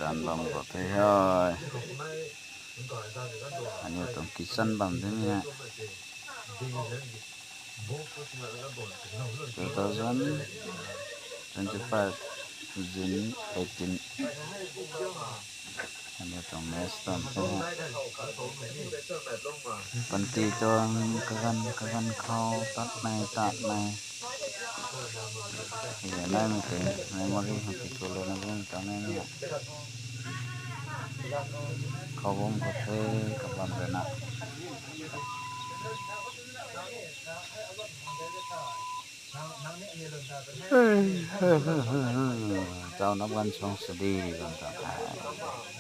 ຈານລອງກໍເທເຮີ້ຍ ອັນນີ້ຕ້ອງກິນຊັ້ນບຳເດ້ນີ້ນະ two thousand twenty-five Zin eighteen. ອັນນີ້ຕ້ອງແມສຕອນເດ້ ປັນຕີຈອນກະກັນກະກັນເຂົ້າຕັດໃໝ່ຕາດໃໝ່. ເຫຍໄດ້ມັນເປັນເມໂມຣີຂອງຕິໂກເລີນະເບິ່ງຕອນນີ້ນະ ເຂົ້າວົງກໍເພກັບລຳເລີນະ. ເຈົ້ານັບວັນຊ່ອງສະດີກ່ອນຕາຍ.